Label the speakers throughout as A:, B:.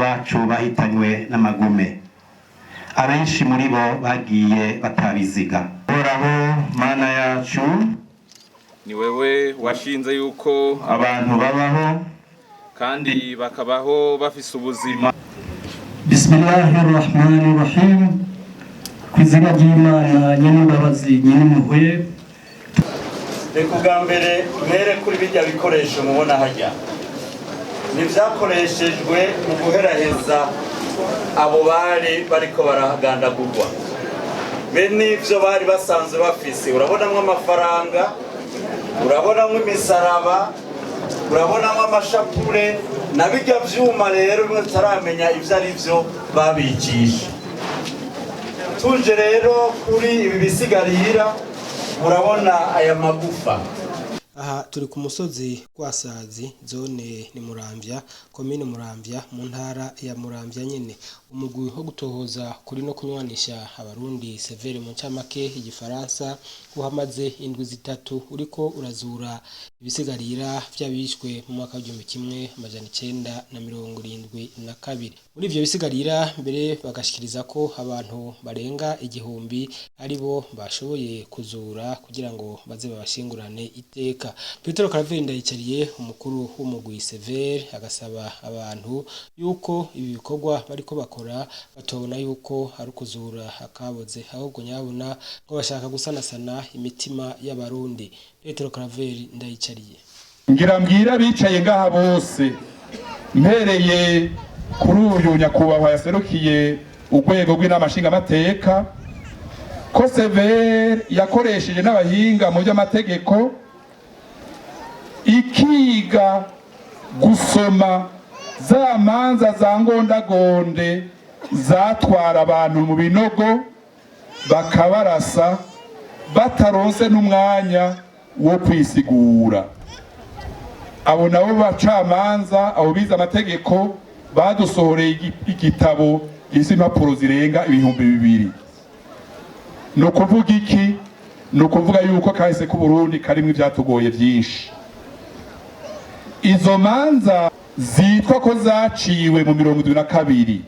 A: Abacu bahitanywe n'amagume, abenshi muri bo bagiye batabiziga. Uhoraho Mana yacu,
B: Ni wewe washinze yuko
A: abantu babaho
B: kandi bakabaho bafise ubuzima.
C: Bismillahi rahmani rahim. Ku izina ry'Imana nyen'imbabazi nyen'impuhwe.
D: Reka ubwa mbere mpere kuri bijya bikoresho mubona hajya, ntivyakoreshejwe mu guheraheza abo bari bariko baragandagurwa. Be n'ivyo bari basanzwe bafise, urabonamwo amafaranga, urabonamwo imisaraba, urabonamwo amashapure na bijya vyuma. Rero bimwe tutaramenya ivyo ari vyo babicisha. Tuje rero kuri ibi bisigarira, murabona aya magufa.
E: Aha turi ku musozi Rwasazi, zone ni Muramvya, komine Muramvya, mu ntara ya Muramvya nyene. Umugwi wo gutohoza kuri no kunywanisha Abarundi, CVR mu ncamake igifaransa, uhamaze indwi 3 uriko urazura ibisigarira vy'abishwe mu mwaka w'1972. Muri ivyo bisigarira mbere bagashikiriza ko abantu barenga 1000 aribo bashoboye kuzura kugira ngo baze babashingurane iteka. Petero Karaveri Ndayicariye, umukuru w'umugwi CVR, agasaba abantu yuko ibi bikorwa bariko bakora batobona yuko ari ukuzura akaboze, ahubwo nyabuna ngo bashaka gusanasana imitima y'Abarundi. Petero Karaveri Ndayicariye.
F: Ngira mbwira abicaye ngaha bose, mpereye kuri uyu nyakubahwa yaserukiye urwego rw'Inama Nshingamateka, ko CVR yakoresheje n'abahinga mu by'amategeko, ikiga gusoma za manza za ngondagonde zatwara abantu mu binogo bakabarasa bataronse n'umwanya wo kwisigura. Abo nabo bacamanza, abo bize amategeko, badusohoreye igitabo gifise impapuro zirenga 2000. Ni ukuvuga iki? Ni ukuvuga yuko kahise k'Uburundi karimwo ivyatugoye vyinshi. Izo manza zitwa ko zaciwe mu 72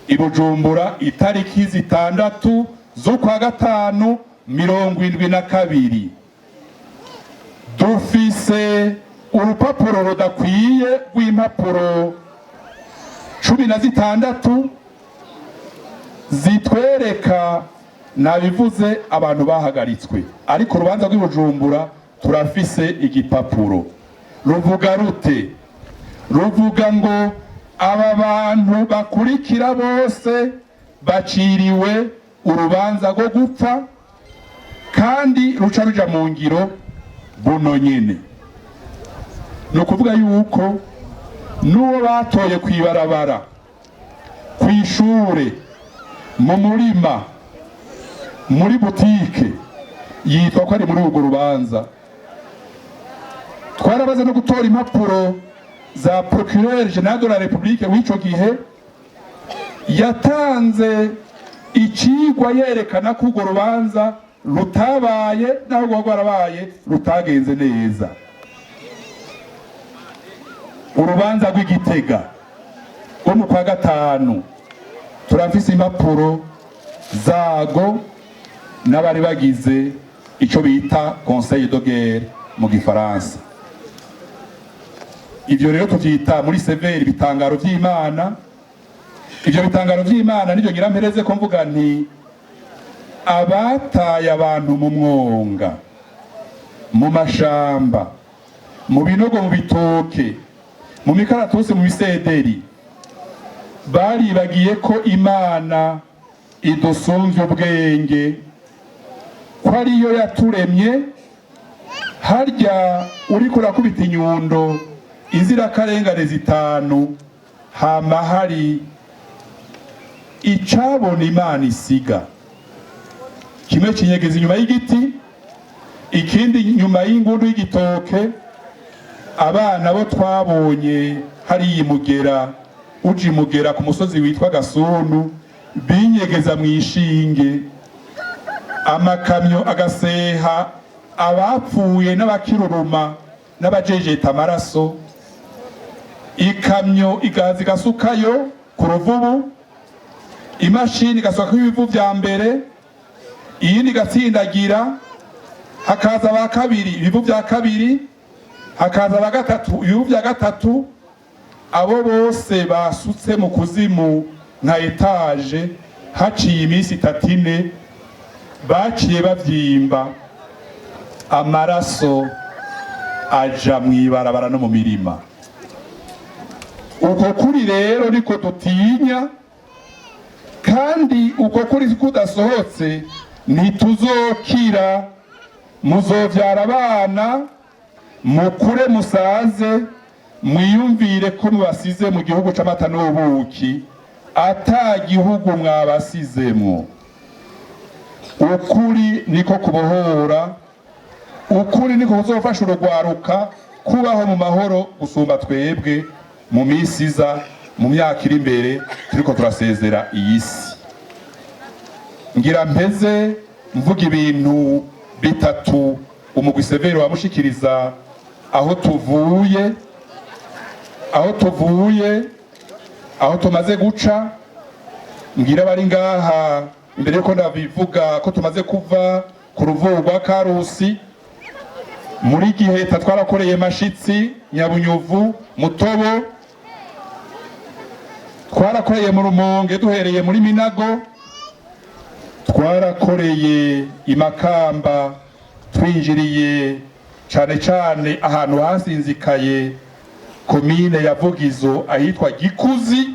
F: i Bujumbura, itariki 6 z'ukwa gatanu 72, dufise urupapuro rudakwiye rw'impapuro 16 zitwereka, nabivuze, abantu bahagaritswe. Ariko urubanza rw'i Bujumbura turafise igipapuro ruvuga rute? Ruvuga ngo aba bantu bakurikira bose baciriwe urubanza rwo gupfa, kandi ruca ruja mu ngiro buno nyene. Ni ukuvuga yuko n'uwo batoye kw'ibarabara, kw'ishure, mu murima, muri butike, yitwa ko ari muri urwo rubanza. Twarabaze no gutora impapuro za procureur général de la République w'ico gihe, yatanze icigwa yerekana ko urwo rubanza rutabaye, naho rwoba rwarabaye rutagenze neza. Urubanza rw'Igitega rwo mu kwa gatanu, turafise impapuro zago n'abari bagize ico bita conseil de guerre mu gifaransa. Ivyo rero tuvyita muri CVR ibitangaro vy'Imana. Ivyo bitangaro vy'Imana nivyo ngira mpereze ko mvuga nti abataye abantu mu mwonga, mu mashamba, mu binogo, mu bitoke, mu mikaratusi, mu bisederi, baribagiye ko Imana idusumvya ubwenge, ko ariyo yaturemye. Harya uriko urakubita inyundo inzirakarengane zitanu, hama hari icabona Imana isiga kimwe kinyegeza inyuma y'igiti, ikindi inyuma y'ingundu y'igitoke. Abana bo twabonye hariya imugera, uja imugera ku musozi witwa Gasunu, binyegeza mu ishinge, amakamyo agaseha abapfuye n'abakiruruma n'abajejeta amaraso. Ikamyo igaza igasukayo ku ruvubu, imashini igasukako ibivu vya mbere, iyindi igatsindagira, hakaza ba kabiri ibivu vya kabiri, hakaza ba gatatu ibivu vya gatatu. Abo bose basutse mu kuzimu nka étage, haciye iminsi 3, 4, baciye bavyimba, amaraso aja mw'ibarabara no mu mirima. Uko kuri rero niko dutinya, kandi uko kuri kudasohotse ntituzokira. Muzovyara abana, mukure, musaze, mwiyumvire ko mubasize mu gihugu c'amata n'ubuki, ata gihugu mwabasizemwo. Ukuri niko kubohora, ukuri niko kuzofasha urugwaruka kubaho mu mahoro gusumba twebwe mu minsi iza, mu myaka iri imbere turiko turasezera iyi si. Ngira mpeze mvuga ibintu bitatu umugwi CVR wamushikiriza aho tuvuye, aho tuvuye, aho tumaze guca. Ngira bari ngaha imbere yuko ndabivuga ko tumaze kuva ku ruvubu rwa Karusi muri Giheta, twarakoreye Mashitsi, Nyabunyuvu, Mutobo, twarakoreye mu Rumonge duhereye muri Minago, twarakoreye Imakamba twinjiriye cane cane ahantu hasinzikaye komine ya Vugizo ahitwa Gikuzi.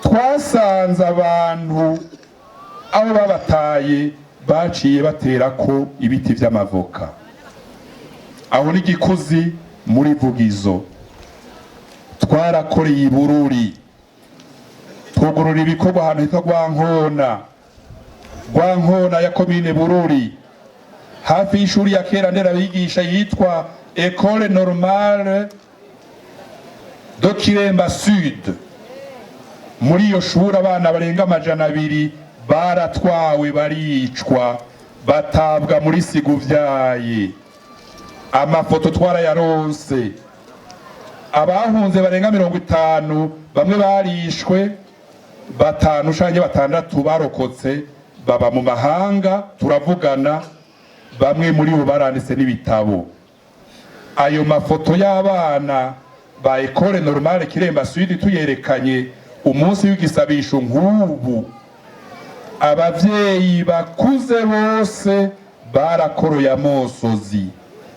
F: Twasanze abantu aho babataye baciye baterako ibiti vy'amavoka. Aho ni Gikuzi muri Vugizo. Twarakoreye Ibururi, twugurura ibikorwa ahantu hitwa Rwankona, Rwankona ya komine Bururi, hafi y'ishuri ya kera nderabigisha yitwa Ecole Normale de Kiremba Sud. Muri iyo shuri abana barenga 200 baratwawe, baricwa, batabwa muri Siguvyaye. Amafoto twarayaronse. Abahunze barenga 50, bamwe barishwe, batanu canke batandatu barokotse baba mu mahanga, turavugana, bamwe muri bo baranditse n'ibitabo. Ayo mafoto y'abana ba Ecole Normale Kiremba Sud tuyerekanye umunsi w'igisabisho nk'ubu, abavyeyi bakuze bose barakoroye amosozi,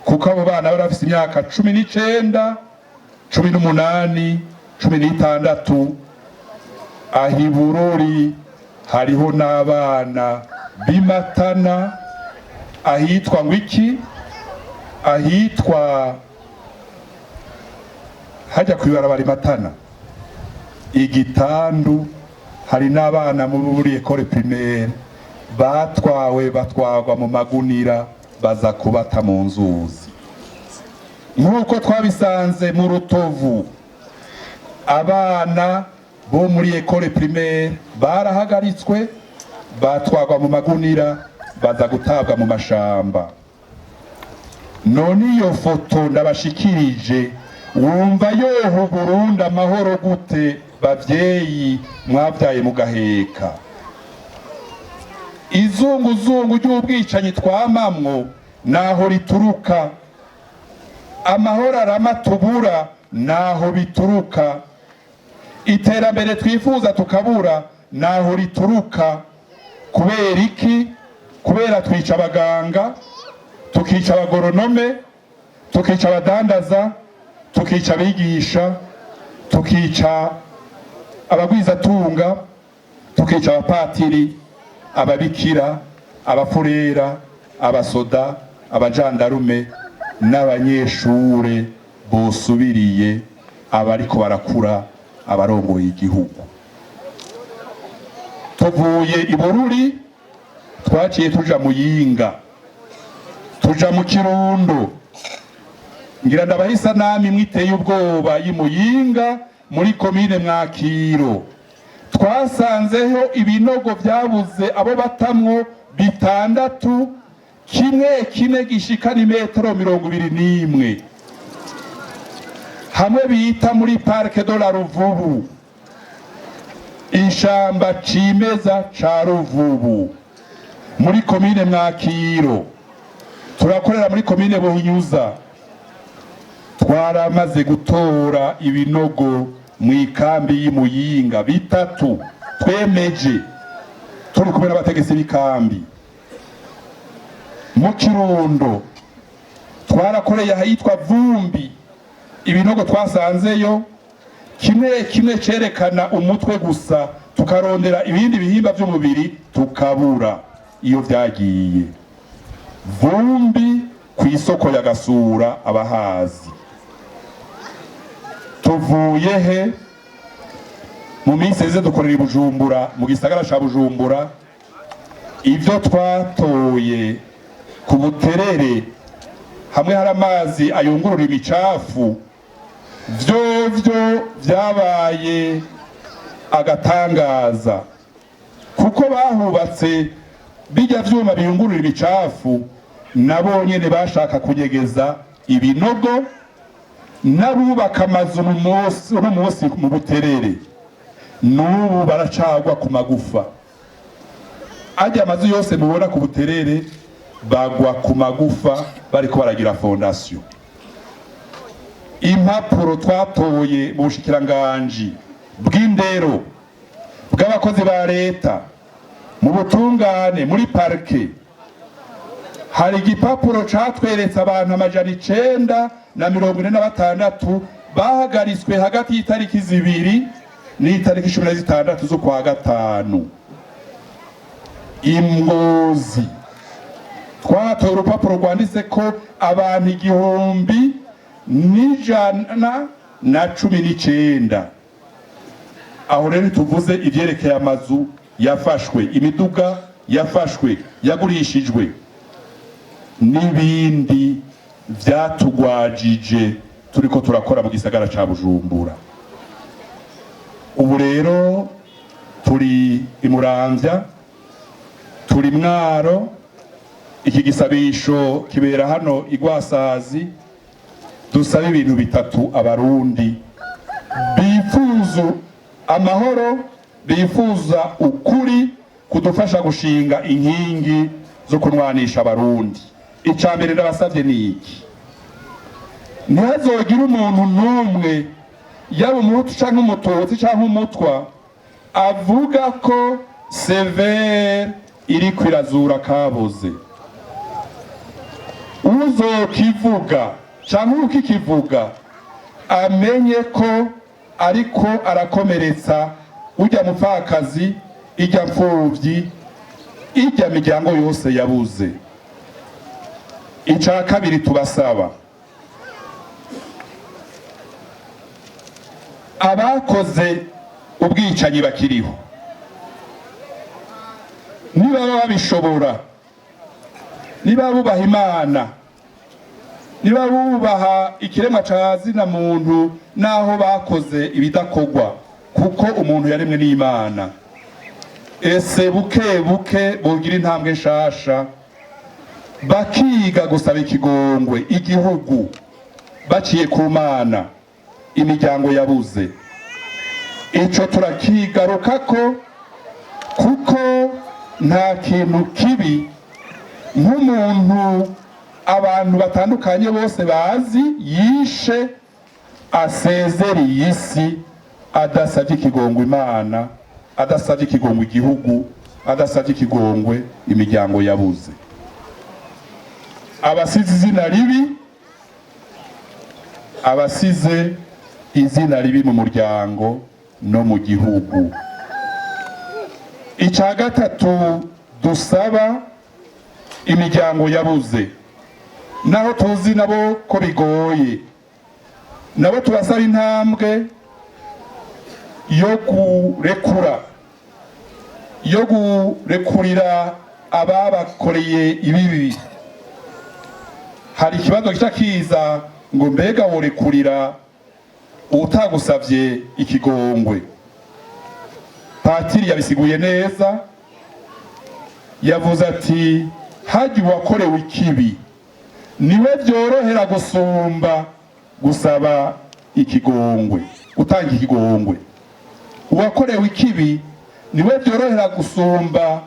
F: kuko abo bana bari bafise imyaka 19, 18, 16. Aho Ibururi hariho n'abana b'imatana ahitwa ngo iki, ahitwa hajya kwibarabara Imatana Igitandu, hari n'abana muri école primaire batwawe, batwagwa mu magunira, baza kubata mu nzuzi. Nk'uko twabisanze mu Rutovu, abana bo muri école primaire barahagaritswe, batwagwa mu magunira, baza gutabwa mu mashamba. None iyo foto ndabashikirije, wumva yoho Burundi amahoro gute, bavyeyi mwabyaye mugaheka? Izunguzungu ry'ubwicanyi twamamwo naho rituruka, amahoro arama tubura naho bituruka, iterambere twifuza tukabura naho rituruka. Kubera iki? Kubera twica abaganga, tukica abagoronome, tukica abadandaza, tukica abigisha, tukica abagwizatunga, tukica abapatiri, ababikira, abafurera, abasoda, abajandarume n'abanyeshure bosubiriye abariko barakura abarongoye igihugu. Tuvuye i Bururi twaciye tuja Muyinga, tuja mu Kirundo. Ngira ndabaha isanamu imwe iteye ubwoba y'Imuyinga muri komine Mwakiro. Twasanzeho ibinogo byabuze abo batamwo bitandatu, kimwe kimwe gishika ni metero 21. Hamwe bita muri Parc de la Ruvubu, ishamba cimeza ca Ruvubu, muri komine Mwakiro, turakorera muri komine Buhinyuza. Twaramaze gutora ibinogo mu ikambi y'Imuyinga bitatu, twemeje turi kumwe n'abategetsi b'ikambi. Mu Kirundo twarakoreye ahitwa Vumbi, ibinogo twasanzeyo kimwe kimwe cerekana umutwe gusa, tukarondera ibindi bihimba by'umubiri tukabura iyo byagiye. Vumbi ku isoko ya Gasura, abahazi. Tuvuye he? Mu minsi ize dukorera i Bujumbura, mu gisagara ca Bujumbura. Ibyo twatoye ku Buterere, hamwe hari amazi ayungurura imicafu, vyovyo vyabaye agatangaza, kuko bahubatse bijya vyuma biyungurura imicafu, nabo nyene bashaka kunyegeza ibinogo. N'abubaka amazu uno munsi mu Buterere n'ubu baracagwa ku magufa. Ajya amazu yose mubona ku Buterere, bagwa ku magufa bariko baragira fondation. Impapuro twatoye mu bushikiranganji bw'indero, bw'abakozi ba leta, mu butungane, muri parquet, hari igipapuro catweretse abantu 946 bahagaritswe hagati y'itariki 2 n'itariki 16 z'ukwa gatanu. Imgozi twatoye urupapuro rwanditse ko abantu 1119. Aho rero tuvuze ivyerekeye amazu yafashwe, imiduga yafashwe yagurishijwe, n'ibindi vyatugwajije turiko turakora mu gisagara ca Bujumbura. Ubu rero turi Imuramvya, turi Mwaro. Iki gisabisho kibera hano Igwasazi. Dusaba ibintu bitatu abarundi bifuza amahoro, bifuza ukuri kudufasha gushinga inkingi zo kunwanisha abarundi. Icya mbere ndabasabye ni iki: ntihazogire umuntu n'umwe, yaba umuhutu cyangwa umututsi cyangwa umutwa, avuga ko CVR iri kwirazura kabuze. Uzokivuga cyangwa ukikivuga amenye ko ariko arakomeretsa ujya mupfakazi, ijya mfuvyi, ijya miryango yose yabuze. Icya kabiri tubasaba, abakoze ubwicanyi bakiriho, niba babishobora, niba bubaha Imana, niba bubaha ikiremwa ca zina muntu, naho bakoze ibidakogwa, kuko umuntu yaremwe n'Imana, ese buke buke bogira intambwe nshasha, bakiga gusaba ikigongwe igihugu baciye ku Mana, imiryango yabuze. Ico turakigarukako, kuko nta kintu kibi nk'umuntu abantu batandukanye bose bazi yishe, asezereye isi adasabye ikigongwe Imana, adasabye ikigongwe igihugu, adasabye ikigongwe imiryango yabuze. Abasize izina ribi, abasize izina ribi mu muryango no mu gihugu. Icya gatatu dusaba imiryango yabuze, naho tuzi nabo ko bigoye, nabo tubasaba intambwe yo kurekura, yo kurekurira ababakoreye ibibi. Hari ikibazo gica kiza ngo: mbega worekurira utagusavye ikigongwe? Patiri yabisiguye neza, yavuze ati: hajya uwakorewe ikibi niwe byorohera gusumba gusaba. Ikigongwe, gutanga ikigongwe. Uwakorewe ikibi niwe byorohera gusumba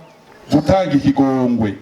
F: gutanga ikigongwe.